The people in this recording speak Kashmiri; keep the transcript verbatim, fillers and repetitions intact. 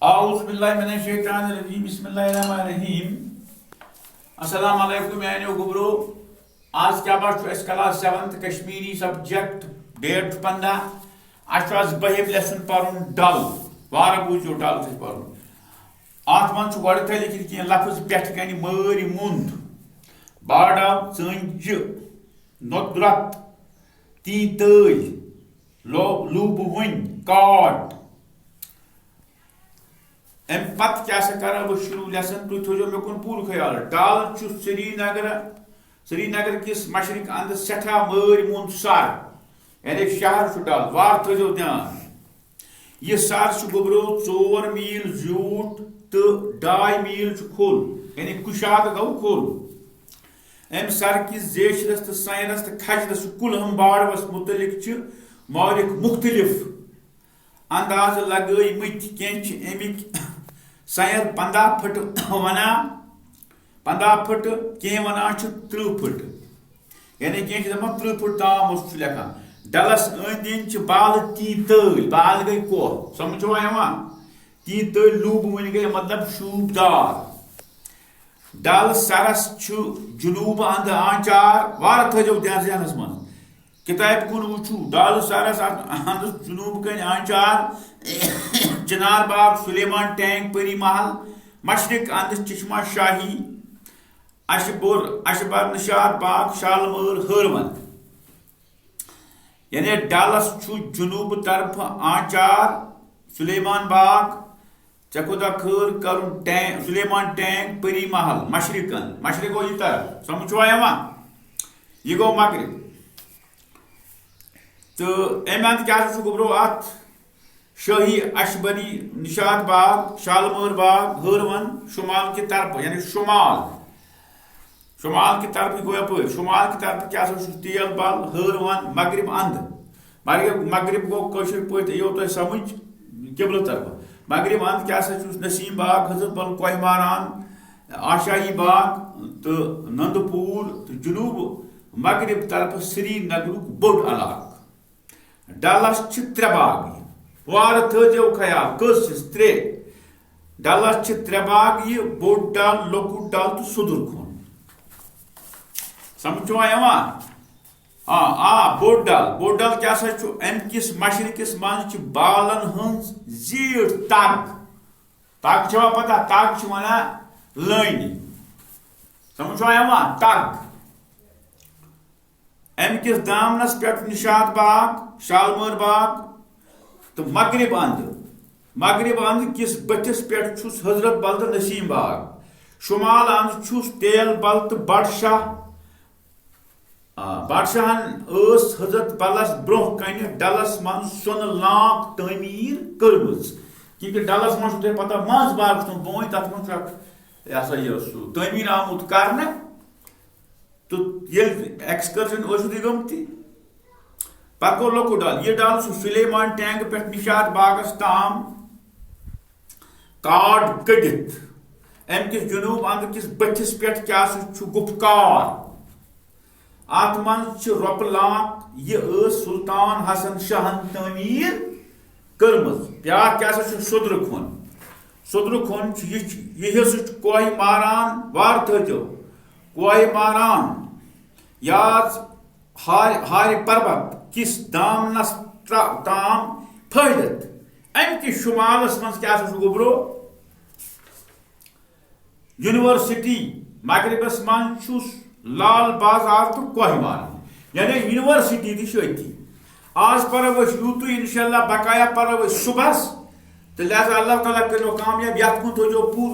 اعوذ باللہ من الشیطان الرجیم، بسم اللہ الرحمن الرحیم۔ السلام علیکم میانیو گوبرو۔ آز کیا بار چھُ اسہِ class seventh Kashmiri subject, date چھُ پنٛداہ۔ اسہِ چھُ آز بٔہِم لیسن پرُن ڈل۔ وارٕ بوٗزِو، ڈل چھُ اسہِ پرُن۔ اتھ منٛز چھُ گۄڈٕ تۄہہِ لیکھِتھ کینٛہہ لفظ پٮ۪ٹھٕ کنہِ مٲرۍ موٚنٛد، باڈا، ژٔنٛجہِ، نۄدرت، تی تٲج، لو-، لوٗبہٕ وٕنۍ، کاٹ۔ امہِ پتہٕ کیٛاہ سا کران بہٕ شروع لیسن، تُہۍ تھٲیزیو مےٚ کُن پوٗرٕ خیال۔ ڈل چھُ سرینگر، سرینگر کِس مشرق اندٕ سٮ۪ٹھاہ مٲرۍ موٚنٛد سر، یعنی شہر چھُ ڈل، وارٕ تھٲیزیو دھیان۔ یہِ سر چھُ گوٚبرو ژور میٖل زیوٗٹھ تہٕ ڈاے میٖل چھُ کھوٚل، یعنی کُشادٕ گوٚو کھوٚل۔ امہِ سر کِس زیچھرس تہٕ سینس تہٕ کھجرس تہٕ کُلہم باڈوس مُتعلق چھِ مورخ مُختٔلِف اندازٕ لگٲومٕتۍ۔ کینٛہہ چھِ اَمِکۍ سیر پنٛداہ پھٕٹہٕ وَنان، پنٛداہ پھٕٹہٕ، کینٛہہ وَنان چھِ تٕرٛہ پھٕٹہٕ۔ یعنی کینٛہہ چھِ دَپان تٕرٛہ پھٕٹہٕ تام اوس سُہ لیکھان۔ ڈَلَس أنٛدۍ أنٛدۍ چھِ بالہٕ تی تٲلۍ، بالہٕ گٔے کوہ، سَمٕجھ چھُوا یِوان؟ تی تٲلۍ لوٗبہٕ وٕنۍ گٔے مطلب شوٗب دار۔ ڈل سرس چھُ جنوب اندٕ آنچار، وارٕ تھٲیزیو دھیان ذہنس منٛز۔ کتابہِ کُن وٕچھِو، ڈل سرس اندٕ جنوب کنہِ آنچار، چنار باغ، سلیمان ٹینگ، پری محل، مشرق اندٕ چشمہ شاہی، اشبر، اشبر نشاط باغ، شالمٲر، ہٲروَن۔ یعنی ڈلس چھُ جنوب طرفہٕ آنچار، سلیمان باغ، ژےٚ خۄدا خٲر کرُن ٹینگ، سلیمان ٹینگ، پری محل، مشرقن، مشرق گوٚو یہِ طرف، سمجھ چھُوا یِوان؟ یہِ گوٚو مغرب۔ تہٕ اَمہِ اندٕ کیٛاہ چھُ گوٚبرو اَتھ؟ شٲہی اشبری، نشاط باغ، شالمٲر باغ، ہٲروَن، شمال کہِ طرفہٕ، یعنی شمال۔ شمال کہِ طرفہٕ گوٚو یَپٲرۍ، شمال کہِ طرفہٕ کیٛاہ سا چھُ؟ تیل بل، ہٲروَن، مغرب اندٕ۔ مغرب، مغرب گوٚو کٲشِر پٲٹھۍ، یِیو تۄہہِ سمجھ، قبلہٕ طرفہٕ۔ مغرب اندٕ کیٛاہ سا چھُس؟ نسیم باغ، حضرت بل، کوہ ماران، آشاہی باغ تہٕ نندپور تہٕ جنوب مغرب طرفہٕ سری نگرُک بوٚڑ علاقہٕ۔ ڈلس چھِ ترٛےٚ باغ۔ وارٕ تھٲوزیو خیال، کٔژ چھِس؟ ترٛےٚ۔ ڈلس چھِ ترٛےٚ باغ، یہِ بوٚڑ ڈل، لۄکُٹ ڈل تہٕ سُدُر کھوٚن۔ سمجھ چھُوا یِوان؟ آ، آ، بوٚڑ ڈل۔ بوٚڑ ڈل کیٛاہ سا چھُ؟ اَمہِ کِس مشرقس منٛز چھِ بالن ہٕنٛز زیٖٹھ تگ۔ تگ چھوا پتہ؟ تگ چھِ ونان لٲنی۔ سمجھ چھُوا یِوان؟ تگ۔ اَمہِ کِس دامنس پٮ۪ٹھ نشاط باغ، شالمٲر باغ تہٕ مغرب اندٕ، مغرب اندٕ کِس بٔٹھِس پٮ۪ٹھ چھُس حضرت بل تہٕ نسیم باغ۔ شمال اندٕ چھُس تیل بل تہٕ بڈ شاہ۔ آ، بڈ شاہن ٲس حضرت بلس برونٛہہ کنہِ ڈلس منٛز سۄنہٕ لانک تعمیٖر کٔرمٕژ، کیونکہ ڈلس منٛز چھُو تۄہہِ پتہ منٛز باغ چھُ تِم بونۍ، تتھ منٛز چھُ اکھ، یہِ ہسا یہِ سُہ تعمیٖر آمُت کرنہٕ۔ تہٕ ییٚلہِ excursion ٲسِو تُہۍ گٔمٕتۍ، پَتہٕ گوٚو لۄکُٹ ڈل۔ یہِ ڈل چھُ سلیمان ٹینگہٕ پٮ۪ٹھ نشاط باغس تام کاڈ کٔڑِتھ۔ اَمہِ کِس جنوب اندٕ کِس بٔٹھِس پٮ۪ٹھ کیٛاہ سا چھُ؟ گُپھ کار۔ اَتھ منٛز چھِ رۄپہٕ لانک۔ یہِ ٲس سلطان حسن شاہن تعمیٖر کٔرمٕژ۔ بیٛاکھ کیٛاہ سا چھُ؟ سُدرٕ کھوٚن۔ سُدرٕ کھوٚن چھُ، یہِ چھُ، یہِ حصہٕ چھُ کوہہِ ماران، وارٕ تھٲوزیو، کوہہِ ماران، یاژ ہارِ، ہارِ پربت کِس دامنس ترا-، تام پھٲلِتھ۔ اَمہِ کِس شُمالس منٛز کیٛاہ سا چھُ گوٚبرو؟ یونیورسٹی۔ مغربس منٛز چھُس لال بازار تہٕ کوہہِ ماران، یعنی یونیورسٹی تہِ چھُ أتی۔ آز پرو أسۍ یوٗتُے، انشاءاللہ بقایا پرو أسۍ صُبحس، تہٕ لہذا اللہ تعالیٰ کٔرِو کامیاب، یتھ کُن تھٲوزیو پوٗرٕ